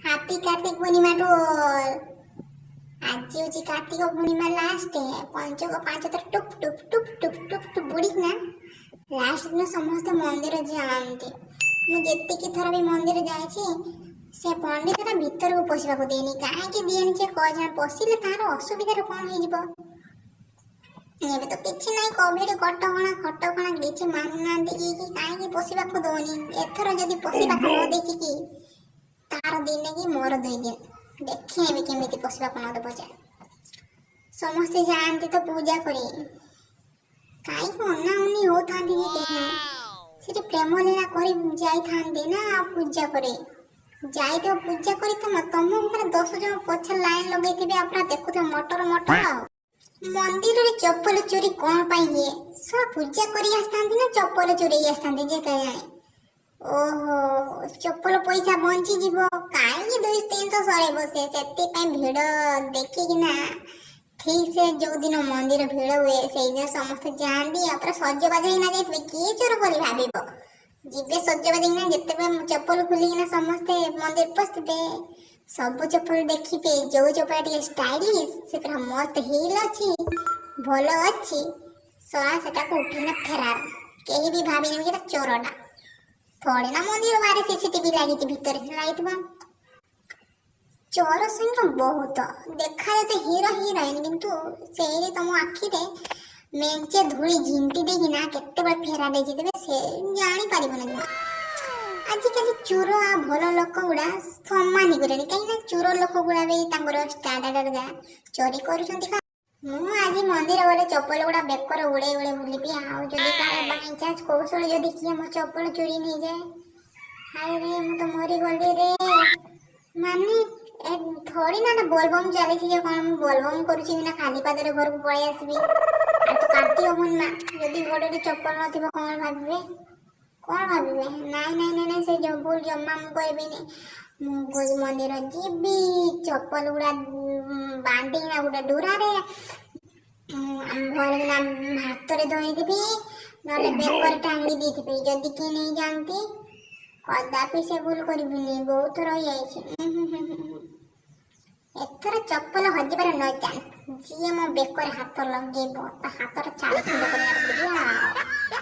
Happy Kartik Purnima to all. ଆଜି ହେଉଛି Kartik Purnima last. ପଞ୍ଚୁକ 5 ଥର ଟୁପ୍ ଟୁପ୍ ଟୁପ୍ ଟୁପ୍ ଟୁପ୍ ଟୁପ୍ ବୁଡ଼ିକିନା ଲାଷ୍ଟ ଦିନ ସମସ୍ତେ ମନ୍ଦିର ଯାଆନ୍ତି। ମୁଁ ଯେତିକି ଥର ବି ମନ୍ଦିର ଯାଇଛି, ସେ ପଣ୍ଡିତଟା ଭିତରକୁ ପଶିବାକୁ ଦିଏନି। କାହିଁକି ଦିଏନି ଯେ କଜାଣ। ପଶିଲେ ତାର ଅସୁବିଧାରେ କ'ଣ ହେଇଯିବ। ଏବେ ତ କିଛି ନାହିଁ, କୋଭିଡ କଟକଣା ଖଟକଣା କିଛି ମାନୁନାହାନ୍ତି କି କାହିଁକି ପଶିବାକୁ ଦଉନି। ଏଥର ଯଦି ପଶିବାକୁ ନ ଦେଇଛି କି ତାର ଦିନେ କି ମୋର 2 ଦିନ ଦେଖେ ଏବେ କେମିତି ପଶିବାକୁ ନ ଦେବ ଯେ। ସମସ୍ତେ ଯାଆନ୍ତି ତ ପୂଜା କରି, କାହିଁକି ଅନାଉନି ହଉଥାନ୍ତି ଯେ କେଜାଣି। ସେଠି ପ୍ରେମ ଲୀଳା କରି ଯାଇଥାନ୍ତି ନା ପୂଜା କରି। ଯାଇଥିବ ପୂଜା କରି, ତମକୁ ପୁରା 10 ଜଣ ପଛରେ ଲାଇନ ଲଗେଇଥିବେ ଆଉ ପୁରା ଦେଖୁଥିବେ ମଟର ମଟର। ଆଉ ମନ୍ଦିରରେ ଚପଲ ଚୋରି କଣ ପାଇଁ ହୁଏ? ଶଳା ପୂଜା କରି ଆସିଥାନ୍ତି ନା ଚପଲ ଚୋରେଇ ଆସିଥାନ୍ତି ଯେ କେଜାଣି। ଓହୋ, ଚପଲ ପଇସା ବଞ୍ଚିଯିବ, କାହିଁକି 200 300 ସରେଇବ ସେ। ସେଥିପାଇଁ ଭିଡ଼ ଦେଖିକିନା ଠିକ ସେ ଯୋଉଦିନ ମନ୍ଦିର ଭିଡ଼ ହୁଏ, ସେଇଦିନ ସମସ୍ତେ ଯାଆନ୍ତି ଆଉ ପୁରା ସଜବାଜ ହେଇକିନା ଯାଇଥିବେ। କିଏ ଚୋର ବୋଲି ଭାବିବ? ଯିବେ ସଜବାଜ ହେଇକିନା। ଯେତେବେଳେ ଚପଲ ଖୋଲିକିନା ସମସ୍ତେ ମନ୍ଦିର ପଶିଥିବେ, ସବୁ ଚପଲ ଦେଖିବେ। ଯୋଉ ଚପଲ ଟିକେ ଷ୍ଟାଇଲିଶ, ସେ ପୁରା ମସ୍ତ ହିଲ୍ ଅଛି, ଭଲ ଅଛି, ଶଳା ସେଟାକୁ ଉଠେଇନା ଫେରାର। କେହି ବି ଭାବିନେବେ କି ଏଟା ଚୋରଟା। ଥୋଡ଼ି ନା ମନ୍ଦିର ବାହାରେ ସିସିଟିଭି ଲାଗିଛି, ଭିତରେ ସିନା ଲାଗିଥିବ। ଚୋର ସଂଖ୍ୟା ବହୁତ ଦେଖାଯାଏ ହିରୋ ହିରୋଇନ, କିନ୍ତୁ ସେଇଠି ତମ ଆଖିରେ ମେଞ୍ଚେ ଧୂଳି ଝିଣ୍ଟି ଦେଇକିନା କେତେବେଳେ ଫେରାର ହେଇଯାଇଥିବେ, ସେ ଜାଣିପାରିବନି ଜମା। ଆଜିକାଲି ଚୋର ଆଉ ଭଲ ଲୋକ ଗୁଡ଼ା ସମାନ ହେଇଗଲେଣି। କାହିଁକି ନା ଚୋର ଲୋକ ଗୁଡ଼ା ବି ତାଙ୍କର ଷ୍ଟାଣ୍ଡାର୍ଡ ଯା ଚୋରି କରୁଛନ୍ତି। ମୁଁ ଆଜି ମନ୍ଦିର ଗଲେ ଚପଲ ଗୁଡ଼ା ବେକରେ ଉଡ଼େଇ ଉଡ଼େଇ ବୁଲିବି। ଆଉ ଯଦି କାଳେ ବାଇଚାନ୍ସ କୌଶଳ ଯଦି କିଏ ମୋ ଚପଲ ଚୋରି ନେଇଯାଏ, ହାୟ ରେ, ମୁଁ ତ ମରିଗଲି ରେ। ମାନେ ଏ ଥୋଡ଼ି ନା ନା ବୋଲବମ୍ ଚାଲିଛି ଯେ କ'ଣ ମୁଁ ବୋଲବମ୍ କରୁଛି ନା ଖାଲି ପାଦରେ ଘରକୁ ପଳେଇ ଆସିବି। ଆଉ ତ କାର୍ତ୍ତିକ ପୂର୍ଣ୍ଣିମା, ଯଦି ଗୋଡ଼ରେ ଚପଲ ନଥିବ କ'ଣ ଭାବିବେ? କ'ଣ ଭାବିବେ? ନାଇଁ ନାଇଁ ନାଇଁ ନାଇଁ, ସେ ଭୁଲ ଜମା ମୁଁ କରିବିନି। ମୁଁ ମନ୍ଦିର ଯିବି, ଚପଲ ଗୁଡ଼ା ବାନ୍ଧିକିନା ଗୋଟେ ଡୁରାରେ ଭଲକିନା ହାତରେ ଧରିଥିବି, ନହେଲେ ବେକରେ ଟାଙ୍ଗି ଦେଇଥିବି। ଯଦି କିଏ ନେଇଯାଆନ୍ତି, କଦାପି ସେ ଭୁଲ କରିବିନି। ବହୁତ ଥର ହେଇଯାଇଛି। ଏଥର ଚପଲ ହଜିବାର ନ ଚାନ୍ସ। ଯିଏ ମୋ ବେକରେ ହାତ ଲଗେଇବ, ତା ହାତଟା ଚାରି ଖଣ୍ଡ କରି ରଖିଦେବି ଆଉ।